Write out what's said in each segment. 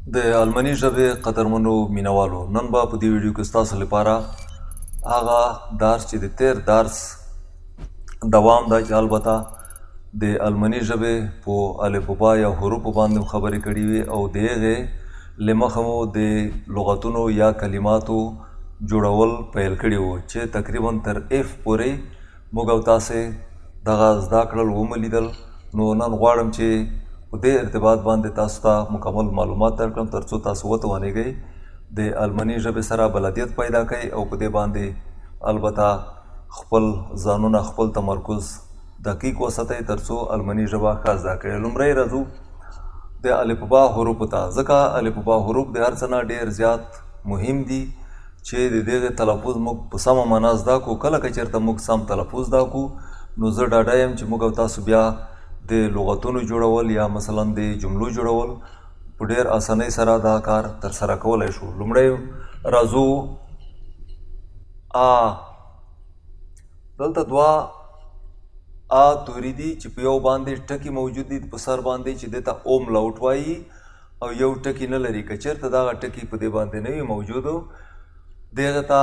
د الماني ژبې قدرمنو مینوالو، نن به په دې ویډیو کې ستاسو لپاره هغه درس چې د تیر درس دوام ده، چې البته د الماني ژبې په الف با یا حروفو باندې خبرې کړې وي او د هغې له مخه مو د لغتونو یا کلماتو جوړول پیل کړي وو، چې تقریبا تر اف پورې موږ او تاسې دغه زده کړل ومو لیدل. نو نن غواړم چې په دې ارتباط باندې تاسو ته مکمل معلومات درکړم، ترڅو تاسو وتوانیږئ د الماني ژبې سره بلدیت پیدا کړئ او په دې باندې البته خپل ځانونه، خپل تمرکز دقیق وساتئ، ترڅو الماني ژبه ښه زده کړئ. لومړی راځو د الفبا حروفو ته، ځکه الفبا حروف د هر څه نه ډېر زیات مهم دي چې د دغه تلفظ موږ په سمه معنا زده کړو. کله که چېرته موږ سم تلفظ زده کړو، نو زه ډاډه یم چې موږ او تاسو بیا د لغتونو جوړول یا مثلا د جملو جوړول په ډېر اسانۍ سره دا کار ترسره کولی شو. لومړی راځو آ. دلته دوه آ توري دي چې په یو باندې ټکي موجود دي په سر باندې، چې دې ته اوم لاوټ وایي، او یو ټکی نه لري. که چېرته دغه ټکی په دې باندې نه وي موجود، دغه ته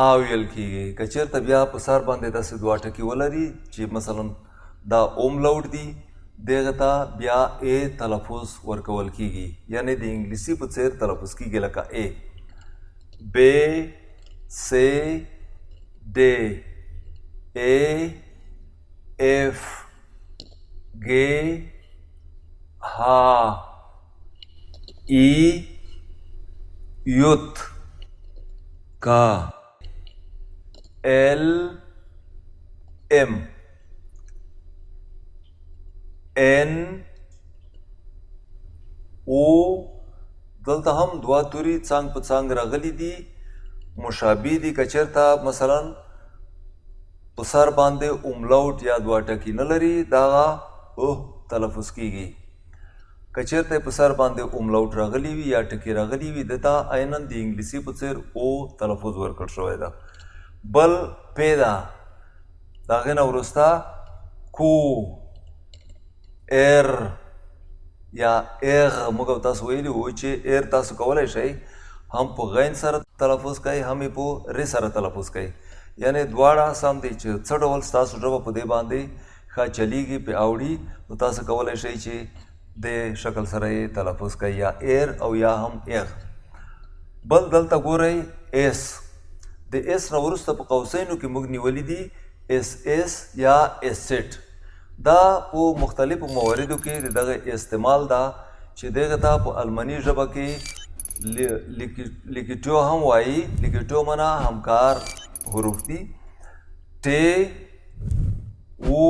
آ ویل کېږي. که چېرته بیا په سر باندې داسې دوه ټکي ولري، چې مثلا دا اوم لاوټ دي، دغه ته بیا ای تلفظ ورکول کېږي، یعنی د انګلیسي په څیر تلفظ کېږي، لکه ای. ب، س، د، ای، اف، ګ، ه، ای، یوت، ک، ال، ام، ان، او. دلته هم دوه توري څنګ په څنګ راغلي دي، مشابه دي. که چېرته مثلا په سر باندې اوملاوټ یا دوه ټکي نه لري، دغه اوه تلفظ کیږي. که چېرته په سر باندې اوملاوټ راغلي وي یا ټکي راغلي وي، ده ته عینا د انګلیسي په څیر او تلفظ ورکړ شوی ده. بل پی ده، د هغې نه وروسته کو، ایر یا ایغ. موږ او تاسو ویلي وو چې ایر تاسو کولی شئ هم په غین سره تلفظ کوئ، هم یې په ر سره تلفظ کوئ، یعنی دواړه سم دي. چې څه ډول ستاسو ژبه په دې باندې ښه چلیږي، پې اوړي، نو تاسو کولی شئ چې د شکل سره یې تلفظ کوئ، یا ایر او یا هم ایغ. بل دلته ګورئ اس. د اس نه وروسته په قوسینو کې موږ نیولي دي اس اس یا اس سیټ. دا په مختلفو مواردو کې د دغه استعمال ده، چې دغه ته په الماني ژبه کې لیکیټو هم وایي. لیکیټو معنا همکار حروف دي. ټ، و،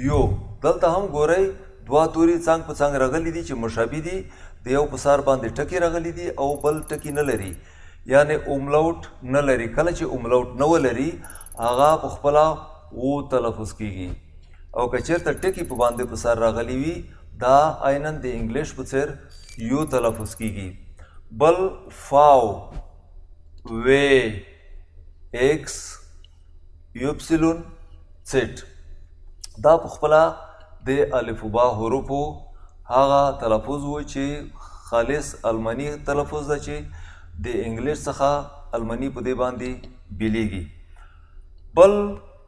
یو. دلته هم ګورئ دوه توري څنګ په څنګ راغلي دي چې مشابه دي. د یو په سر باندې ټکي راغلي دي او بل ټکي نه لري، یعنی اوملاوټ نه لري. کله چې اوملاوټ نه ولري، هغه په خپله و تلفظ کیږي، او که چېرته ټکي په باندې په سر راغلي وي، دا عینا د انګلیش په څیر یو تلفظ کیږي. بل فاو، وی، ایکس، یوپسیلون، څټ. دا په خپله د الف با حروفو هغه تلفظ و چې خالص الماني تلفظ ده، چې د انګلیش څخه الماني په دې باندې بیلیږي. بل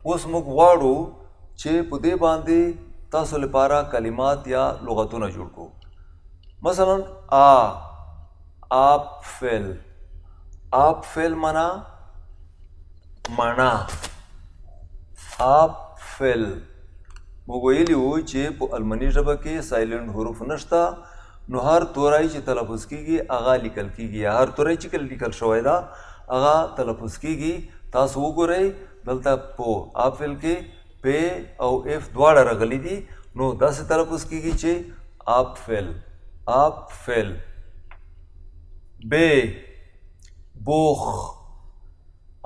اوس موږ غواړو چې په دې باندې تاسو لپاره کلمات یا لغتونه جوړ کړو. مثلا آ، Apfel. Apfel معنا مڼه. Apfel، موږ ویلي وو چې په الماني ژبه کې silent حروف نشته، نو هر توری چې تلفظ کیږي هغه لیکل کیږي، یا هر توری چې لیکل شوی ده هغه تلفظ کیږي. تاسو وګورئ، دلته په Apfel کې پ او اف دواړه راغلي دي، نو داسې تلفظ کیږي چې Apfel، Apfel. ب، Buch.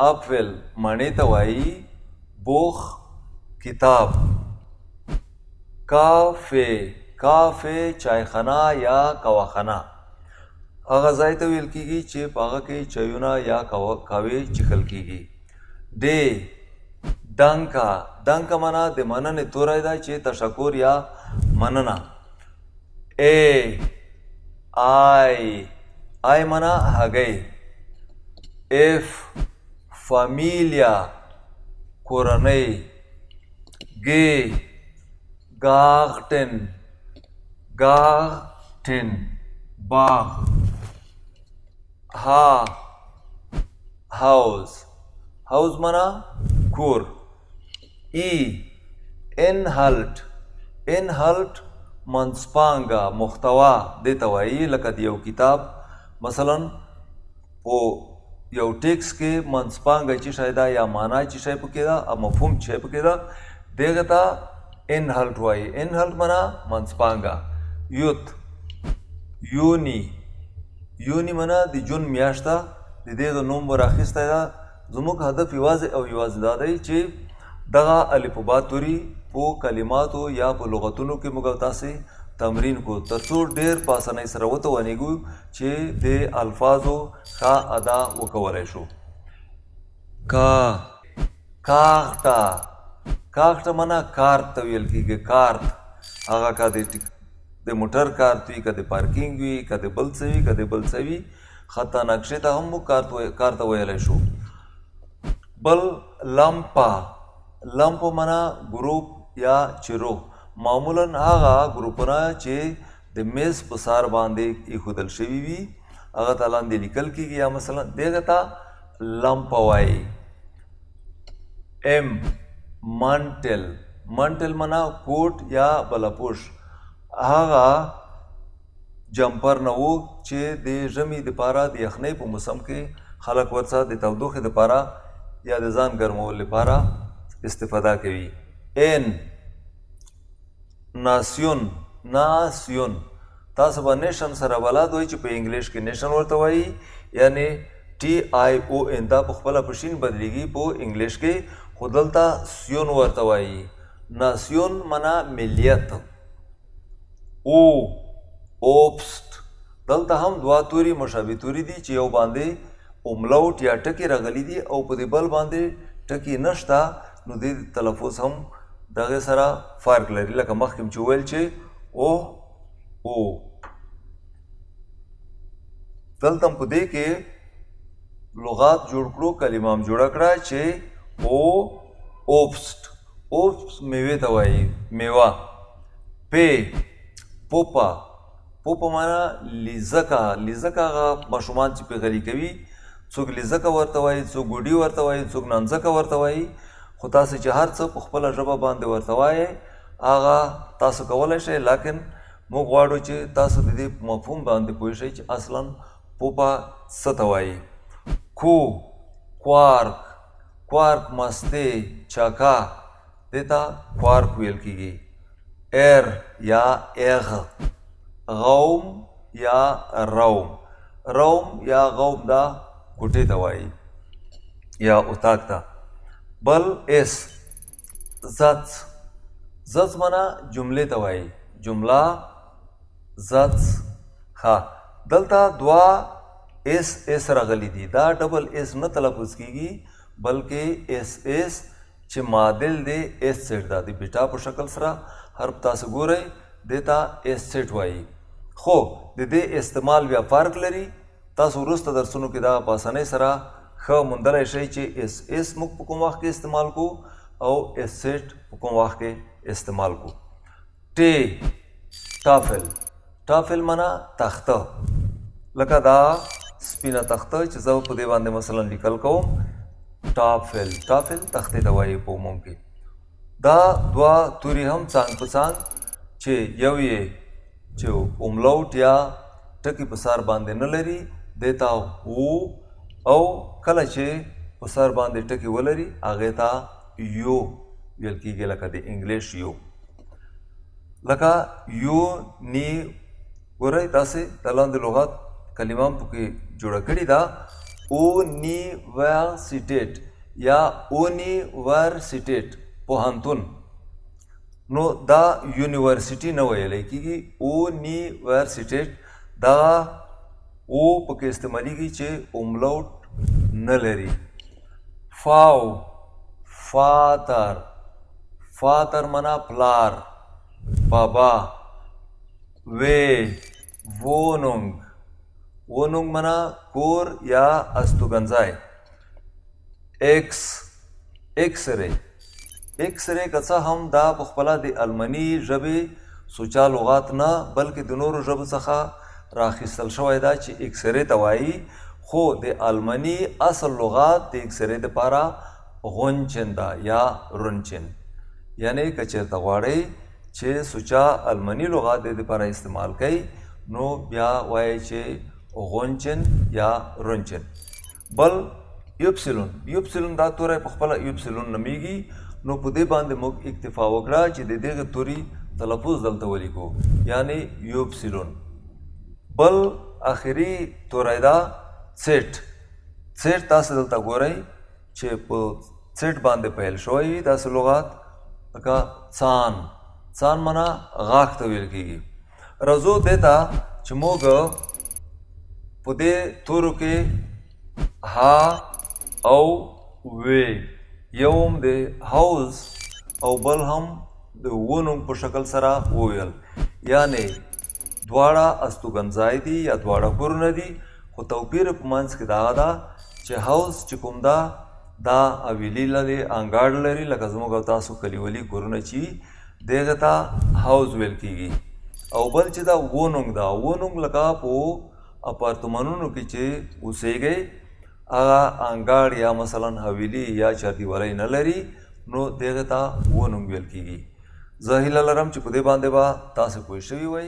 Apfel مڼې ته وایي، Buch کتاب. Café، Café چایخانه یا قهوه‌خانه، هغه ځای ته ویل کیږي چې په هغه کې چایونه یا قهوې چښل کیږي. د، Danke. Danke معنا د مننې توری ده، چې تشکر یا مننه. ای آی آی منا هګۍ. اف فامیلیا کورنۍ. ګ ګاغټن ګاغټن باغ. ها هاوز هاوز منا کور. ای انهالټ انهالټ منځپانګه محتوا دې ته وایي، لکه د یو کتاب مثلا په یو ټیکس کې منځپانګه چې شی ده یا معنا چې شی پکې ده او مفهوم چې شی پکې ده، دغه ته انهالټ وایي. انهالټ معنا منځپانګه. یوت یونی یونی معنا د جون میاشت ده، د دې نوم ور اخیستی ده. زموږ هدف یوازې او یوازې دا دی چې دغه الف با توري په کلماتو یا په لغتونو کې موږ تاسې تمرین کو، ترڅو ډېر په اسانۍ سره وتوانېږو چې د الفاظو ښه ادا وکولای شو. کا کاغټه کاغټه معنا کارت ته ویل کېږي. کارت هغه که د موټر کارت وي، که د پارکینګ وي، که د بل څه وي، که د بل څه وي، حتی نقشې ته هم موږ کارت ویلی شو. بل لمپا لمپ معنا ګروپ یا چروغ، معمولا هغه ګروپونه چې د میز په سر باندې ایښودل شوي وي هغه ته لاندې لیکل کېږي، یا مثلا دغه ته لمپه وایي. ام مانټل مانټل معنا کوټ یا بلپوش، هغه جمپر نه و چې د ژمي دپاره د یخنۍ په موسم کې خلک ورڅخه د تودوخې دپاره یا د ځان ګرمولو لپاره استفاده کوي. ان ناسیون ناسیون تاسو به nation سره بلد وئ چې په انګلیش کې nation ورته وایي، یعنی ټي آی او ان دا په خپله په شین بدلیږي په انګلیش کې، خو دلته سیون ورته وایي. ناسیون معنا ملیت. او اوپست دلته هم دوه توري مشابه توري دي چې یو باندې اوملاوټ یا ټکي راغلي دي او په دې بل باندې ټکي نشته، نو دې تلفظ هم دغه سره فرق لري، لکه مخکې چې وویل چې او او. دلته هم په دې کې لغات جوړ کړو، کلمه هم جوړه کړه چې او اوپست اوپست میوې ته وایي، میوه. پی پوپا پوپا معنا لیزکه لیزکه هغه ماشومان چې پیغلي کوي، څوک لیزکه ورته وایي، څوک ګوډي ورته وایي، څوک نانځکه ورته وایي، خو تاسو چې هر څه په خپله ژبه باندې ورته وایئ هغه تاسو کولی شئ، لیکن موږ غواړو چې تاسو د دې مفهوم باندې پوه شئ چې اصلا پوپا څه ته وایي. کو کوارک کوارک مستې چاکا دې ته کوارک ویل کېږي. ایر یا اغ غوم یا روم روم یا غوم دا کوټې ته وایي یا اتاق ته. بل اس زت زت معنا جملې ته وایي، جمله زت. ښه دلته دوه اس اس راغلي دي، دا ډبل اس نه تلفظ کیږي بلکې اس اس چې معادل دی اس سیټ ده، د بیټا په شکل سره حرف تاسو ګورئ دې ته اس سیټ وایي، خو د دې استعمال بیا فرق لري. تاسو وروسته درسونو کې دا په اسانۍ سره ښه موندلی شئ چې اس اس موږ په کوم وخت کې استعمال کو او اس سیټ په کوم وخت کې استعمال کو. ټي ټافل ټافل معنا تخته، لکه دا سپینه تخته چې زه په دې باندې مثلا لیکل کوم، ټافل ټافل تختې ته وایي په عموم کې. دا دوه توري هم څنګ په څنګ چې یو یې چې اوملاوټ یا ټکي په سر باندې نه لري دې ته و، او کله چې په سر باندې ټکي ولري هغې ته یو ویل کېږي، لکه د انګلیش یو، لکه یو نی. ګورئ تاسې د لاندې لغات کلمه هم پکې جوړه کړې ده، اونیورسیټیټ یا اونیورسیټیټ پوهنتون، نو دا یونیورسیټي نه ویلی کېږي، اونیورسیټیټ دا او پکې استعمالیږي چې اوملاوټ نه لري. فاو فاتر فاتر معنا پلار بابا. وی وونونګ، وونونګ منا کور یا استوګنځای. ایکس، ایکس ری، ایکس ری که څه هم دا په خپله د الماني ژبې سوچه لغات نه، بلکې د نورو ژبو څخه راخیستل شوی ده چې ایکس ری ته وایي، خو د الماني اصل لغات د ایکس ری دپاره غونچن ده یا رونچن. یعنی که چېرته غواړئ چې سوچه الماني لغات د دپاره استعمال کړئ نو بیا وایئ چې غونچن یا رونچن. بل یوپسیلون، یوپسیلون دا توری په خپله یوپسیلون نومیږي، نو په دې باندې موږ اکتفا وکړه چې د دغه توري تلفظ دلته ولیکو، یعنی یوپسیلون. بل اخري توری ده څټ. څټ تاسو دلته ګورئ چې په څټ باندې پیل شوی وي داسې لغات لکه څان. څان معنا غاښ ته ویل کېږي. راځو دې ته چې موږ په دې تورو کې ها او وی، یو هم د هاوز او بل هم د ونو په شکل سره وویل، یعنی دواړه استوګنځای دي یا دواړه کورونه دي، خو توپیر په منځ کې دا ده چې هاوز چې کوم ده دا حویلي لري، انګاړ لري، لکه زموږ او تاسو کلیوالي کورونه چې دغه ته هاوز ویل کېږي. او بل چې دا وونونګ ده، وونونګ لکه په اپارتمانونو کې چې اوسېږئ هغه انګاړ یا مثلا حویلي یا چاردیوالۍ نه لري، نو دغه ته وونونګ ویل کېږي. زه هیله لرم چې په دې باندې به تاسو پوه شوي وئ.